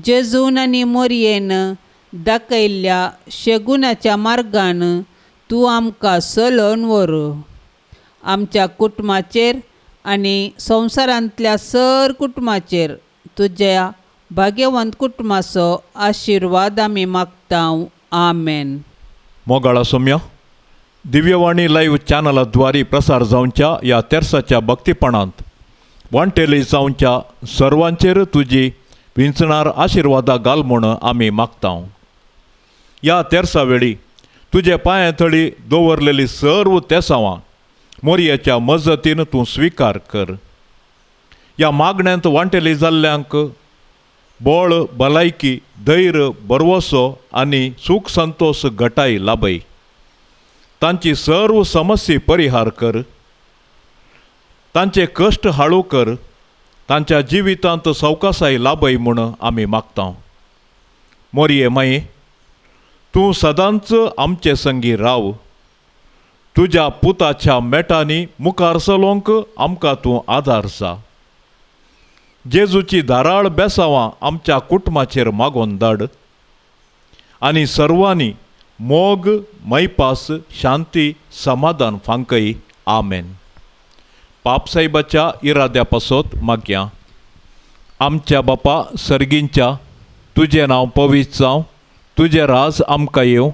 जेजून आनी मोरयेन दाखयल्ल्या शेगुणाच्या मार्गान तूं आमकां चलोवन व्हर। आमच्या कुटुंबाचेर आनी संवसारांतल्या सर कुटुंबाचेर तुज्या भाग्यवंत कुटुंबाचो आशिर्वाद आमी मागता। आमेन। मोगाळा सोम्या, दिव्यवाणी लायव्ह चॅनलाद्वारे प्रसार जावच्या ह्या तेर्साच्या भक्तीपणांत वांटेली जावच्या सर्वांचेर तुजी विंचणार आशिर्वादा घाल म्हूण आमी मागता। ह्या तेर्सा वेळी तुजे पांया थळी दवरलेली सर्व तेसांवां मोरयेच्या मजतीन तूं स्विकार कर। ह्या मागण्यांत वांटेली जाल्ल्यांक बळ, भलायकी, धैर्य, भरवसो आनी सूख संतोष घटाय लाभय। तांची सर्व समस्या परिहार कर, तांचे कश्ट हाळू कर, तांच्या जिवितांत सवकासाय लाभय म्हूण आमी मागता। मोरये माये, तूं सदांच आमचे संगी राव. तुज्या पुताच्या मेटांनी मुखार चलोवंक आमकां तूं आदार जा. जेजूची धाराळ बेसांवां आमच्या कुटुंबाचेर मागोवन धाड आनी सर्वांनी मोग, मैपास, शांती, समाधान फांकय. आमेन. पापसाहेबाच्या इराद्या पासत मागया. आमच्या बापा सर्गींच्या, तुजें नांव पवित्र जावं, तुजें राज आमकां येवं,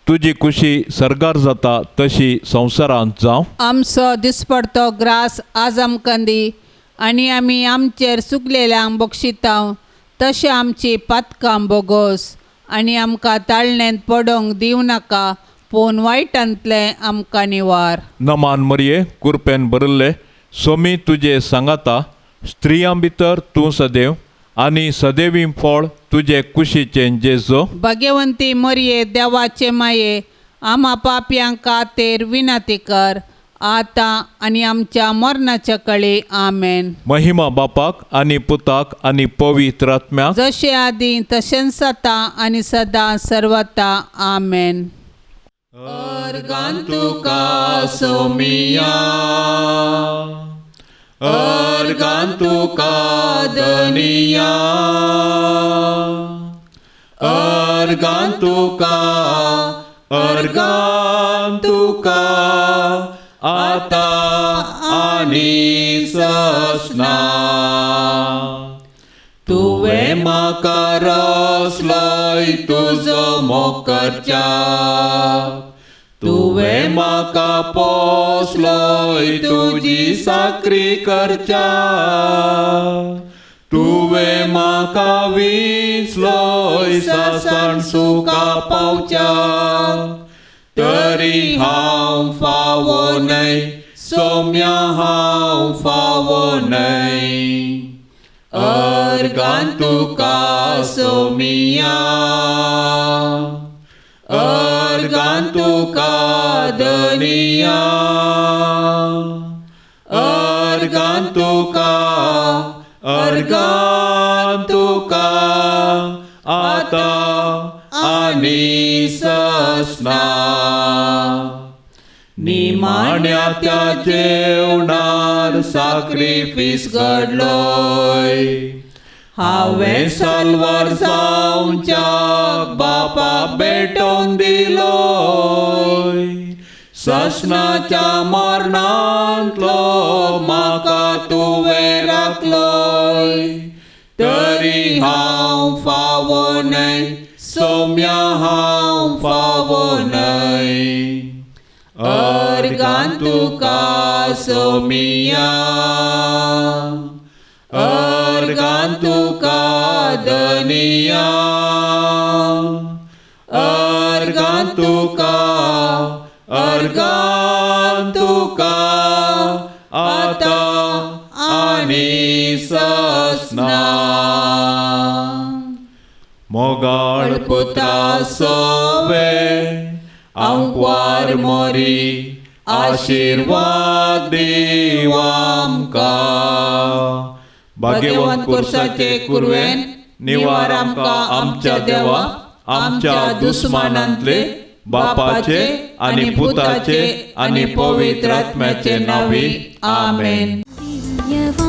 तुजी कुशी सर्गार जाता तशी संवसारांत जावं. आमचो दिसपडतो ग्रास आज आमकां दी आनी आमी आमचेर चुकलेल्यांक बक्षितांव तशें आमची पातकां बोगोस आनी आमकां ताळणेंत पडोंक दिवं नाका पूण वायटांतलें आमकां निवार. नमान मरये, कुरपेन भरिल्ले, सोमी तुजे सांगाता, स्त्रियां भितर तूं सदैव आनी सदैवी फळ तुजे कुशीचें जेजो. भगवंती मरये, देवाचे माये, आमा पापयांक खातीर विनंती कर आतां आनी आमच्या मरणाच्या कळी. आमेन. महिमा बापाक आनी पुताक आनी पवित्र आत्म्याक, जशें आदीं तशेंच आतां आनी सदां सर्वता. आमेन. अर्गां तुका सोमिया, अर्गां तुका धनिया, अर्गां तुका, अर्गां तुका आतां आनी ससना. तुवें म्हाका रसलोय तुजो मोग करच्याक, तुवें म्हाका पोसलोय तुजी साकरी करच्याक, तुवें म्हाका विंचलोय सासण सुखा पावच्याक, तरी हांव फावो न्हय सोम्या, हांव फावो न्हय. अर्गां तुका सोमिया, अर्गां तुका धनिया, अर्गां तुका, अर्गां तुका आतां आनी ससना. निमाण्या त्या जेवणार साक्रिफीस घडलोय, हांवें साल्वार जावच्याक बापा भेटोवन दिलोय, ससनाच्या मरणांतलो म्हाका तुवें राखलोय, तरी हांव फावो न्हय सोम्या, हांव फावो न्हय. अर्गां तुका सोमिया, अर्गां तुका धनिया, अर्गां तुका, अर्गां तुका आतां आनी ससना. मोगाळ पुता सोवे आंकवार मोरी, आशिर्वाद दीव आमकां. भाग्यवंत कुर्साचे कुरवेन निवार आमकां आमच्या देवा, आमच्या दुस्मानांतले, बापाचे आनी पुताचे आनी पवित्र आत्म्याचे नांवी. आमेन. दिव्यवाणी.